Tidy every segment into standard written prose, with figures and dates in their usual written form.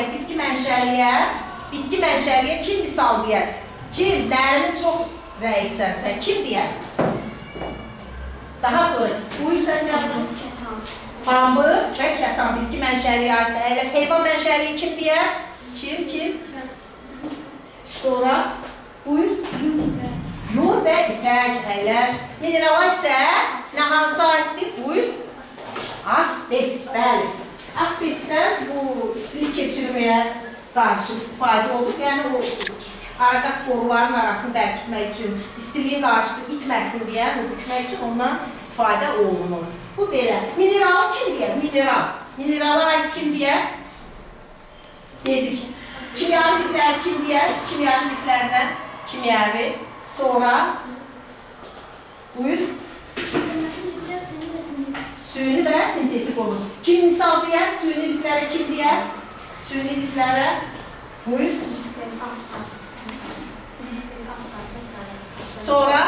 deyər bitki mənşəliyə? Bitki mənşəliyə kim misal deyər? Kim? Nərinin çox zəifsən sən. Kim deyər? Daha sonra, buyur sən nə bu? Pambıq və kətan. Bitki mənşəliyə aid əyləş. Heyvan mənşəliyi kim deyər? Kim, kim? Sonra, buyur. Yun və ipək əyləş. Minerala isə nə hansı aiddir? Buyur. Asbest, bəli. Asbestdən bu istilik keçirməyə qarşı istifadə olunur. Yəni o araqat boruların arasını bərkitmək üçün, istiliyin qarşısı itməsin deyə, bükmək üçün ondan istifadə olunur. Bu belə. Mineralı kim deyər? Mineral. Minerala aid kim deyər? Dedik. Kimyavi liflər kim deyər? Kimyavi liflərdən kimyavi. Sonra, buyur. Süni və sintetik olur. Kim misal deyər? Süni liflərə kim deyər? Süni liflərə, buyur. Sonra,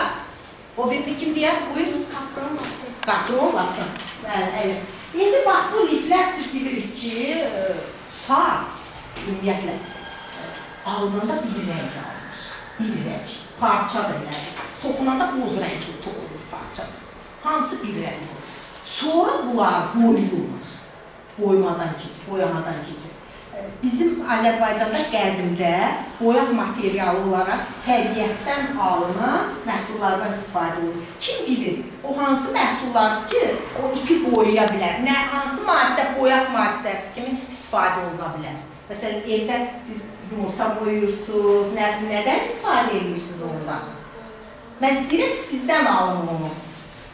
o birini kim deyər? Buyur. Kapron lavsan. Kapron lavsan. Bəli, evet. İndi bax, bu liflər siz bilirik ki, sağ, ümumiyyətlə, alınanda bir rəng alınır. Bir rəng, parça da elədir. Toxunanda boz rəngli toxunur parça. Hamısı bir rəng olur. Sonra bunlar boyulur. Boymadan keçir, boyamadan keçir. Bizim Azərbaycanda qədimdə boyaq materialı olaraq təbiətdən alınan məhsullardan istifadə olunur. Kim bilir, o hansı məhsullardır ki, o ipi boyaya bilər, nə, hansı maddə boyaq vasitəsi kimi istifadə oluna bilər? Məsələn, evdə siz yumurta boyuyursunuz, nədən istifadə edirsiniz ondan? Mən istəyirəm sizdən alın onu,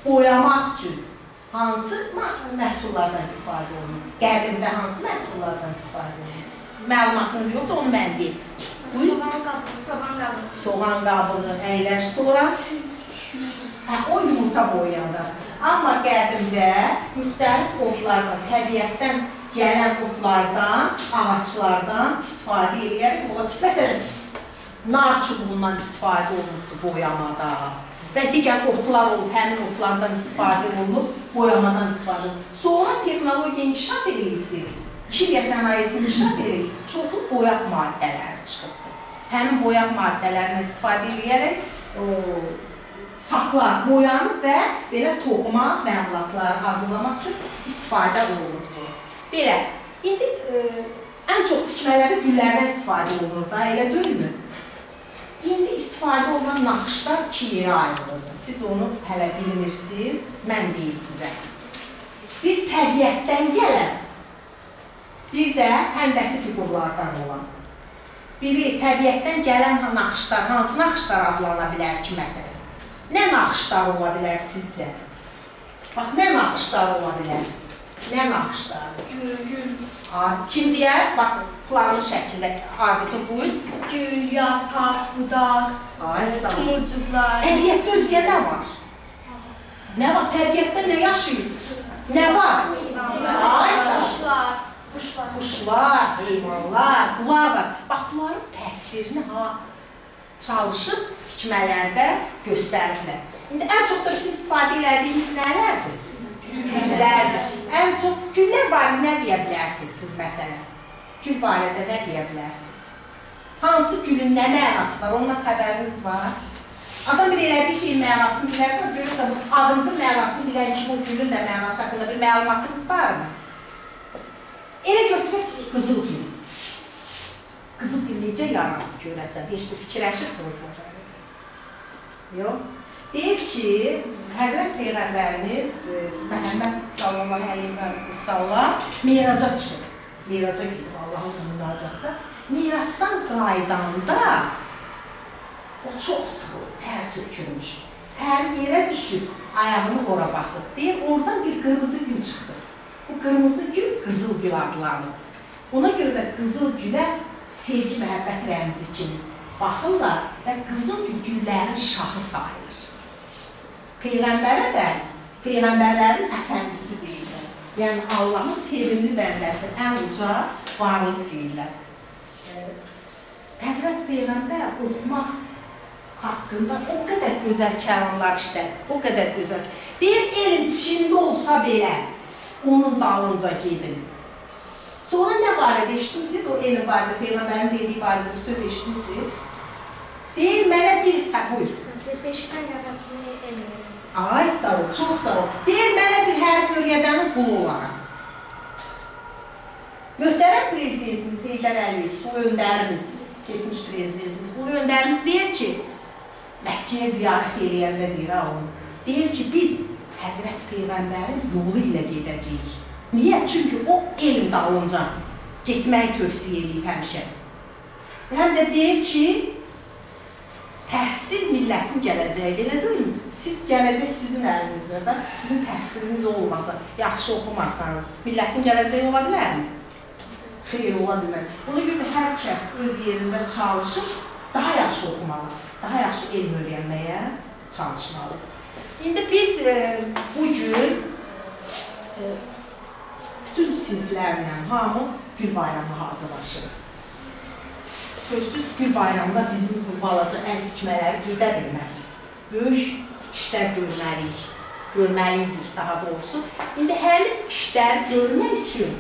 boyamaq üçün. Hansı məhsullardan istifadə olunur? Qədimdə hansı məhsullardan istifadə olunur? Məlumatınız yoxdur, onu mən deyim. Soğan qabığı. Soğan qabığı. Soğan qabığı, əyləş. Sonra? Hə, o yumurta boyayanda. Amma qədimdə müxtəlif otlardan, təbiətdən gələn otlardan, ağaclardan istifadə eləyərək olar. Məsələn, nar çubuğundan istifadə olunurdu boyamada. Və digər otlar olub, həmin otlardan istifadə olunub, boyamadan istifadə olunub. Sonra texnologiya inkişaf edildi, kimya sənayesi inkişaf edildi, çoxlu boyaq maddələri çıxıbdır. Həmin boyaq maddələrindən istifadə edərək saplar boyanıb və belə toxuma məmulatları hazırlamaq üçün istifadə olunubdur. Belə, indi ən çox tikmələrdə güllərdən istifadə olunur da, elə deyilmi? İndi istifadə olunan naxışlar iki yerə ayrılırdı. Siz onu hələ bilmirsiniz, mən deyim sizə. Bir təbiətdən gələn, bir də həndəsi fiqurlardan olan. Biri təbiətdən gələn naxışlar, hansı naxışlar adlana bilər ki, məsələn? Nə naxışlar ola bilər sizcə? Bax, nə naxışlar ola bilər? Nə naxışlar? Gül, gül. Kim deyər? Bax, planlı şəkildə ardıcıl buyur. Gül, yarpaq, budaq, tumurcuqlar. Təbiətdə özgə nə var? Nə var? Təbiətdə nə yaşayır? Nə var? Quşlar. Quşlar, heyvanlar, bunlar var. Bax, bunların təsvirini çalışıb tikmələrdə göstəriblər. İndi ən çox da bizim istifadə elədiyimiz nələrdir? Güllərdir. Ən çox güllər barədə nə deyə bilərsiniz siz məsələn? Gül barədə nə deyə bilərsiniz? Hansı gülün nə mənası var? Onunla xəbəriniz var? Adam bir elədiyi şeyin mənasını bilər, görürsən, adınızın mənasını bilən kimi o gülün də mənası haqqında bir məlumatınız varmı? Elə götürək ki, qızıl gül. Qızıl gül necə yaranıb görəsən? Heç bir fikirləşirsiniz bu barədə? Yox. Deyir ki, Həzrət Peyğəmbərimiz Məhəmməd sallallahu əleyhi və səlləm Miraca çıxır. Miraca gedib Allahın münacatda. Miracdan qaydanda o çox sıxılıb, tər tökülmüş. Təri yerə düşüb, ayağını ora basıb. Deyir, oradan bir qırmızı gül çıxdı. Bu qırmızı gül qızıl gül adlanır. Ona görə də qızıl gülə sevgi, məhəbbət rəmzi kimi baxırlar və qızıl gül güllərin şahı sayılır. Peyğəmbərə də peyğəmbərlərin əfəndisi deyirlər. Yəni Allahın sevimli bəndəsi, ən uca varlıq deyirlər. Həzrət Peyğəmbər oxumaq haqqında o qədər gözəl kəlamlar işlətdi, o qədər gözəl. Deyir, elm Çində olsa belə, onun dalınca gedin. Sonra nə barədə eşitmisiniz? O elm barədə, Peyğəmbərin dediyi barədə bir söz eşitmisiniz? Deyir, mənə bir... Hə, buyur. Beşikdən əvvəlkini elm öyrənir. Ay, sağ ol, çox sağ ol. Deyir, mənə bir hərf öyrədənin qulu olaram. Möhtərəm prezidentimiz Heydər Əliyev, bu öndərimiz, keçmiş prezidentimiz, bu öndərimiz deyir ki, Məkkəyə ziyarət eləyəndə deyir ha onu, deyir ki, biz Həzrət Peyğəmbərin yolu ilə gedəcəyik. Niyə? Çünki o elm dalınca getməyi tövsiyə eləyib həmişə. Həm də deyir ki, təhsil millətin gələcəyidir, elə deyilmi? Siz gələcək sizin əlinizdə və sizin təhsiliniz olmasa, yaxşı oxumasanız, millətin gələcəyi ola bilərmi? Xeyr, ola bilməz. Ona görə də hər kəs öz yerində çalışıb, daha yaxşı oxumalı, daha yaxşı elm öyrənməyə çalışmalı. İndi biz bugün bütün siniflərlə hamı Gül Bayramına hazırlaşırıq. Sözsüz Gül Bayramında bizim bu balaca əl tikmələri gedə bilməz. Böyük işlər görməliyik, görməliydik daha doğrusu. İndi həmin işləri görmək üçün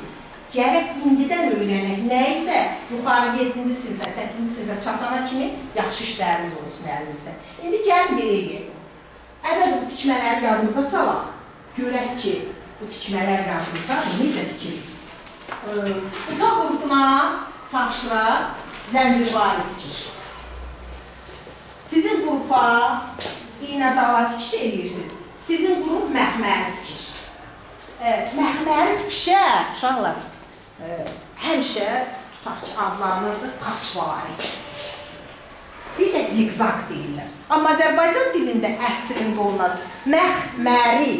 gərək indidən öyrənək nə isə yuxarı 7-ci sinifə, 8-ci sinifə çatana kimi yaxşı işlərimiz olsun əlimizdə. İndi gəlin belə eləyək. Əvvəl bu tikmələri yadımıza salaq. Görək ki, bu tikmələr yadımıza necə tikilir. Buta qrupuna tapşıraq zəncirvari tikiş. Sizin qrupa iynə dala tikiş eləyirsiniz. Sizin qrup məxməri tikiş. Məxməri tikişə, uşaqlar, həmişə tutaq ki, adlanırdı taçvari. Bir də ziqzaq deyirlər. Amma Azərbaycan dilində əslində onlar məxməri,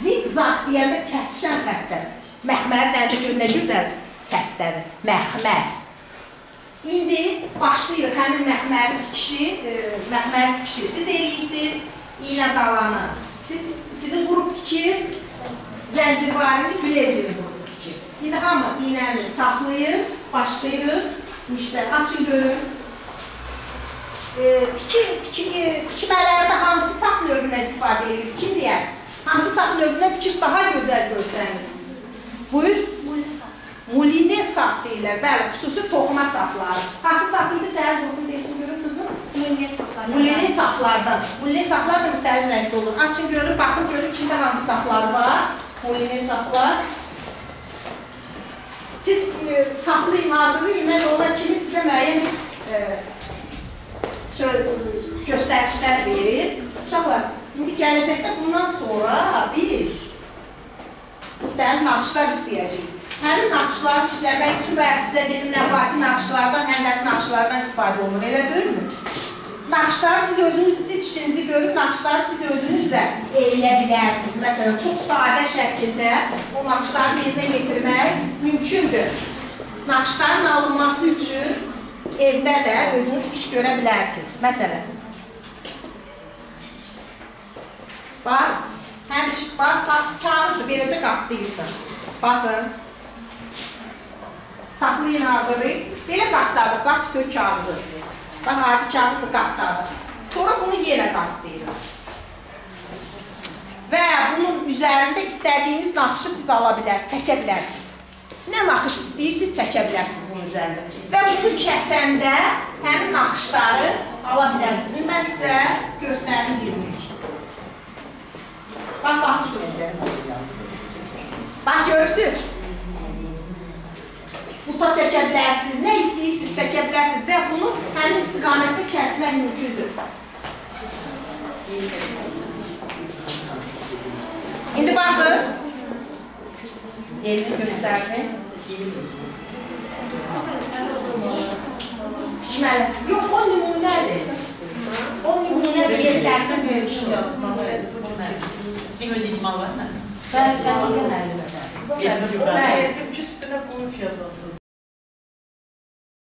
ziqzaq deyəndə kəsişən xəttlər. Məxməri deyəndə gör nə gözəl səslənir. Məxmər. İndi başlayırıq həmin məxməri tikişi, məxməri tikişi. Siz eləyirsiniz iynə dalanı. Sizin qrup tikir, zəncirvarini Gülecinin qrupu tikir. İndi hamı iynəni saxlayır, başlayırıq. Bu işləri açın görün. Tikmələrdə hansı sap növündən istifadə edilir? Kim deyər? Hansı sap növündən tikiş daha gözəl görsənir? Buyur. Muline sap deyirlər. Bəli, xüsusi toxuma sapları. Hansı sap idi? Sənin qrupun desin görün qızım. Muline sapları. Muline saplardan. Muline saplar da müxtəlif rəngdə olur. Açın görün, baxın görün kimdə hansı saplar var. Muline saplar. Siz saplayın, hazırlayın. Mən ona kimi sizə müəyyən bir göstərişlər verir. Uşaqlar, indi gələcəkdə bundan sonra biz müxtəlif naxışlar işləyəcəyik. Həmin naxışları işləmək üçün bayaq sizə dedim, nəbati naxışlardan, həndəsi naxışlardan istifadə olunur, elə deyilmi? Naxışları siz özünüz, siz işinizi görüb, naxışları siz özünüz də eləyə bilərsiniz. Məsələn, çox sadə şəkildə o naxışları yerinə yetirmək mümkündür. Naxışların alınması üçün evdə də özünüz iş görə bilərsiniz. Məsələn, bax, həmişə, bax, bax, kağızdır, beləcə qatlayırsan. Baxın, saxlayın, hazırlayın. Belə qatladıq, bax, bütün kağızı. Bax, adi kağızı qatladıq. Sonra bunu yenə qatlayırıq. Və bunun üzərində istədiyiniz naxışı siz ala bilər, çəkə bilərsiniz. Nə naxış istəyirsiniz, çəkə bilərsiniz bunun üzərində. Və bunu kəsəndə həmin naxışları ala bilərsiniz. Mən sizə göstərim birini. Bax, baxırsınız. Bax, görürsünüz. Buta çəkə bilərsiniz, nə istəyirsiniz çəkə bilərsiniz və bunu həmin istiqamətdə kəsmək mümkündür. İndi baxın. Elini göstərdim. Tikməli. Yox, o nümunədir. O nümunədir, yeni dərsin verilişi. Sizin öz icma var mı? Bəli, bəli, müəllimə. Bəli, üstünə qoyub yazasınız.